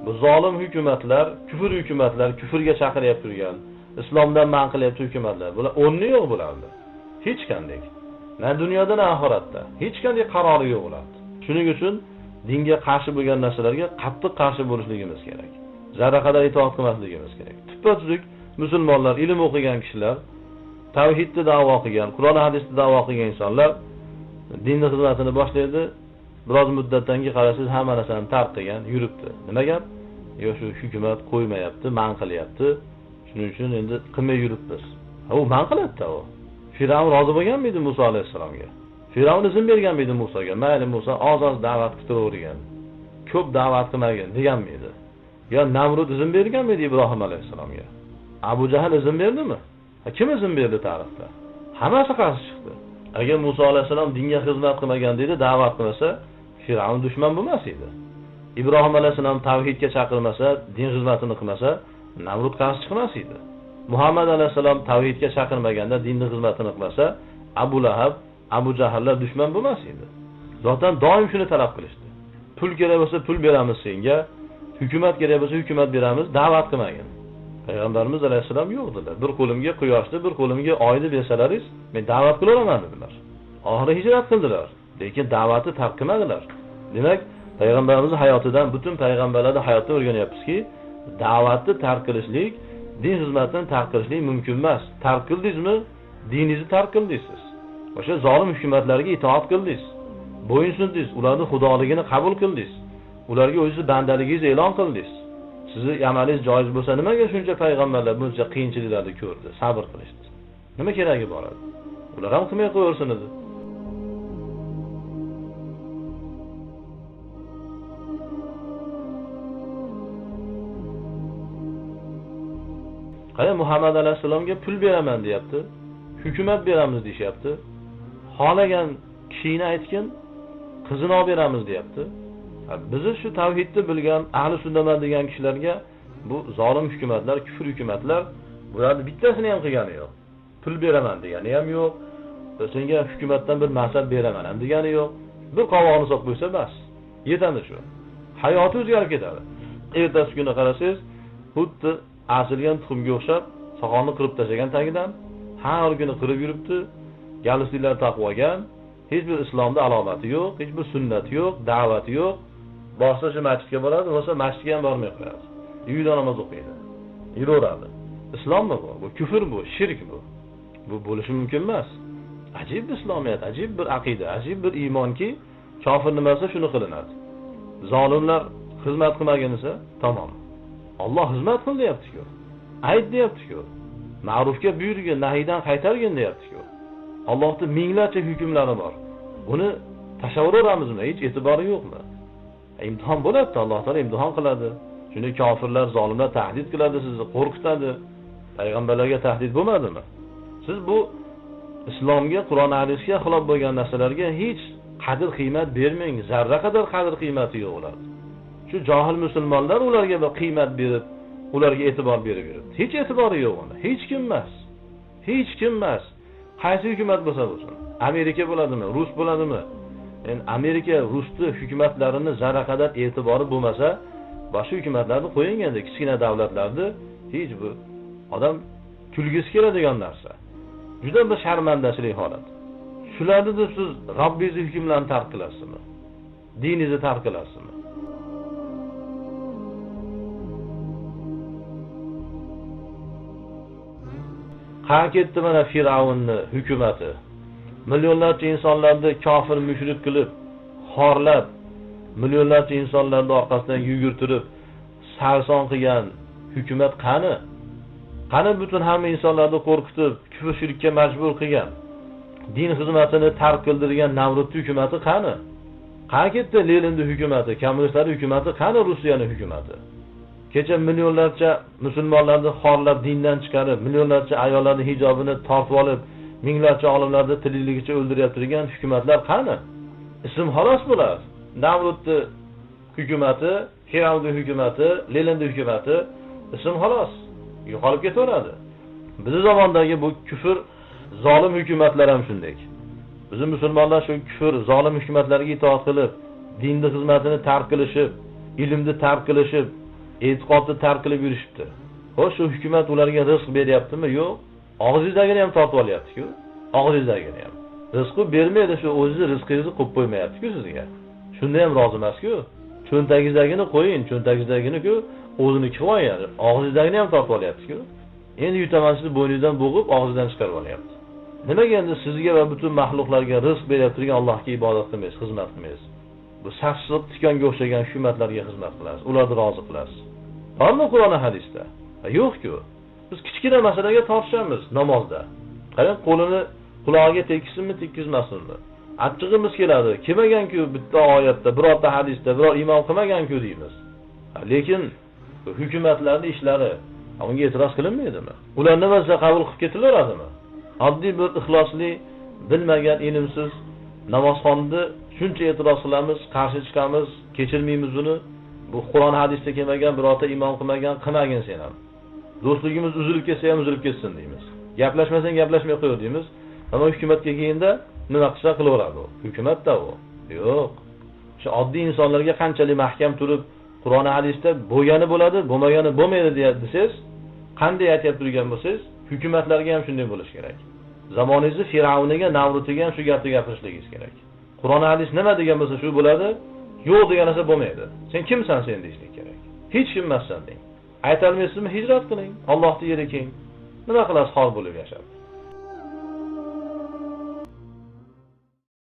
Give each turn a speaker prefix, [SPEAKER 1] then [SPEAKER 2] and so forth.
[SPEAKER 1] Bu zolim hukumatlar, kufr hukumatlar, kufrga chaqiryapti turgan, islomdan man qilyapti hukumatlar. Bular o'rni yo'q bularda. Hech qanday. Na dunyoda, na oxiratda. Hech qanday qarori yo'q ularda. Shuning uchun dinga qarshi bo'lgan narsalarga qattiq qarshi bo'lishligimiz kerak. Zarra qadar itoat qilmasligimiz kerak. Tuppa-tuzuk musulmonlar, ilm o'qigan kishilar, tavhidni da'vo qilgan, Qur'on hadisni da'vo qilgan insonlar dinning xizmatini boshlaydi. Biroz muddatdan keyin qarasangiz hamma narsani tark qilgan, yuribdi. Nima gap? Yo shu hukumat qo'ymayapti, man qilyapti. Shuning uchun endi qilmay yuribmiz. Ha, u man qilyapti u. Firavn rozi bo'lganmidi Musa alayhissalomga? Firavn izn berganmidi Musoga? Mayli Muso oz-oz da'vat qilib, ko'p da'vat qilmagin deganmidi? Yo Namrud izn berganmidi Ibrohim alayhissalomga? Abu Jahl izn berdimi? Ha, kim izn berdi tarixda? Hammasi qarshi chiqdi. Agar Musa alayhissalom dinga xizmat qilmagan dedi, da'vat qilmasa, Firavn dushman bo'lmas edi. Ibrohim alayhissalom tavhidga chaqirmasa, din xizmatini qilmasa, Namrud qarshi chiqmas edi. Muhammad alayhissalom tavhidga chaqirmaganda, dinning xizmatini qilmasa, Abu Lahab, Abu Jahllar dushman bo'lmas edi. Zotan doim shuni talab qilishdi. Pul kerak bo'lsa pul beramiz senga, hukumat kerak bo'lsa hukumat beramiz, da'vat qilmagin. Payg'ambarimiz alayhissalom yo'q dedilar. Bir qo'limga quyoshni, bir qo'limga oyni bersalaringiz, men da'vat qilaman dedilar. Oxiri hijrat qildilar, lekin da'vatni tark qilmadilar. Demak, payg'ambarimizning hayotidan, butun payg'ambarlarning hayotidan o'rganyapmizki, da'vatni tark qilishlik, din xizmatini tark qilishlik mumkin emas. Tark qildingizmi, diningizni tark qildingiz siz. O'sha zolim hukumatlarga itoat qildingiz. Bo'yin sundingiz, ularning xudoligini qabul qildingiz. Ularga o'zingizni bandaligingizni e'lon qildingiz. Sizni amalingiz joiz bo'lsa, nimaga shuncha payg'ambarlar buncha qiyinchiliklarni ko'rdi, sabr qilishdi? Nima keragi bor edi? Ular ham qilmay qo'yaversin edi. Qara, Muhammad alayhissalomga pul beraman deyapti, hukumat beramiz deyapti. Xohlagan kishini aytgin, qizini olib beramiz deyapti. Bizni shu tavhidni bilgan, ahli sunnaman degan kishilarga bu zolim hukumatlar, kufr hukumatlar bularni bittasini ham qilgani yo'q. Pul beraman degani ham yo'q. Senga hukumatdan bir mansab beraman ham degani yo'q. Bir qovog'ini solib qo'ysa bas, yetadi shu. Hayoti o'zgarib ketadi. Ertasi kuni qarasangiz, xuddi asilgan tuxumga o'xshab soqolni qirib tashlagan tagidan har kuni qirib yuribdi, galstuklar taqib olgan, hech bir islomda alomati yo'q, hech bir sunnati yo'q, da'vati yo'q. Borsa shu masjidga boradi, bo'lsa masjidga ham bormay qo'yadi. Uyida namoz o'qiydi. Yuraveradi. Islommi bu? Bu kufr bu, shirk bu. Bu bo'lishi mumkin emas. Ajib bir islomiyat, ajib bir aqida, ajib bir iymonki, kofir nimasi shuni qilinadi. Zolimlar xizmat qilmagan esa, tamom. Alloh xizmat qil deyapti-ku. Ayt deyapti-ku. Ma'rufga buyurgin, nahiydan qaytargin deyapti-ku. Allohning minglarcha hukmlari bor. Buni tashavvur etamizmi? Hech e'tibori yo'qmi? Imtihon bo'ladi, Alloh taolo imtihon qiladi. Shuni kofirlar, zolimlar tahdid qiladi, sizni qo'rqitadi. Payg'ambarlarga tahdid bo'lmadimi? Siz bu islomga, Qur'on hadisga xilof bo'lgan narsalarga hech qadr qiymat bermang. Zarra qadar qadr qiymati yo'q ular. Shu johil musulmonlar ularga bir qiymat berib, ularga e'tibor berib yuribdi. Hech e'tibori yo'q uni. Hech kim emas. Hech kim emas. Qaysi hukumat bo'lsa bo'lsin. Amerika bo'ladimi, Rus bo'ladimi? Endi Amerika, Rusni hukumatlarini zarra qadar e'tibori bo'lmasa, boshqa hukumatlarni qo'ying endi, kichkina davlatlarni hech bu odam kulgisi keladigan narsa. Juda bir sharmandachilik holat. Shularni deb siz Robbingizni hukmlarini tark qilasizmi? Diningizni tark qilasizmi? Qani ketdi mana Firavunning hukumati. Millionlarcha insonlarni kofir, mushrik qilib, xorlab, millionlarcha insonlarni orqasidan yugurtirib, sarson qilgan hukumat qani? Qani butun hamma insonlarni qo'rqitib, kufr shirkka majbur qilgan, din xizmatini tark qildirgan Namrudning hukumati qani? Qani ketdi Leninning hukumati, kommunistlarning hukumati qani, Rossiyaning hukumati? Kecha millionlarcha musulmonlarni xorlab, dindan chiqarib, millionlarcha ayollarning hijobini tortib olib, minglarcha olimlarni tirikligicha o'ldirayotgan hukumatlar qani? Ism xolos bular. Namrudning hukumati, Firavnning hukumati, Leninning hukumati ism xolos. Yo'qolib ketaveradi. Bizning zamondagi bu kufr, zolim hukumatlar ham shunday. Bizning musulmonlar shu kufr, zolim hukumatlarga itoat qilib, dinning xizmatini tark qilishib, ilmni tark qilishib, E'tiqodni tark qilib yurishibdi. Xo'sh, shu hukumat ularga rizq beryaptimi? Yo'q. Og'zingizdagini ham tortib olyapti-ku. Og'zingizdagini ham. Rizqi bermaydi, shu o'zingizni rizqingizni qo'yib qo'ymayapti-ku sizga. Shunda ham rozi emas-ku. Cho'ntagingizdagini qo'ying, cho'ntagingizdagini-ku o'zini qilib olgan. Og'zingizdagini ham tortib olyapti-ku. Endi yutaman sizni bo'yningizdan bo'g'ib, og'zingizdan chiqarib olyapti. Nimaga endi sizga va butun maxluqlarga rizq berib turgan Allohga ibodat qilmaysiz, xizmat qilmaysiz? Bu sassiq tikonga o'xshagan hukumatlarga xizmat qilasiz, ularni rozi qilasiz. Bormi Qur'on hadisda? Yo'q-ku. Biz kichkina masalaga tortishamiz namozda. Qarang, qo'lini qulog'iga tekkizsinmi, tekkizmasinmi? Achchig'imiz keladi. Kelmagan-ku bitta oyatda, birorta hadisda, biror imom qilmagan-ku deymiz. Lekin hukumatlarning ishlari, unga e'tiroz qilinmaydimi? Ular nima desa qabul qilib ketilaveradimi? Oddiy bir ixlosli, bilmagan, ilmsiz namozxonni shuncha e'tiroz qilamiz, qarshi chiqamiz, kechirmaymiz uni. Bu Qur'on hadisda kelmagan, birorta imom qilmagan, qilmagin sen ham. Do'stligimiz uzilib ketsa ham uzilib ketsin deymiz. Gaplashmasang gaplashmay qo'y deymiz. Ammo hukumatga kelganda nima qilsa qilaveradi u. Hukumatda u. Yo'q. Shu oddiy insonlarga qanchalik mahkam turib, Qur'on hadisda bo'lgani bo'ladi, bo'lmagani bo'lmaydi desangiz, qanday aytib turgan bo'lsangiz, hukumatlarga ham shunday bo'lish kerak. Zamoningizni Fir'avniga, Namrutiga ham shu gapni gapirishligingiz kerak. Qur'on hadis nima degan bo'lsa shu bo'ladi, yo'q degan narsa bo'lmaydi. Sen kimsan sen deyishlik kerak. Hech kim emassan deng. Aytolmaysizmi, hijrat qiling. Allohning yeri keng. Nima qilasiz xor bo'lib yashab?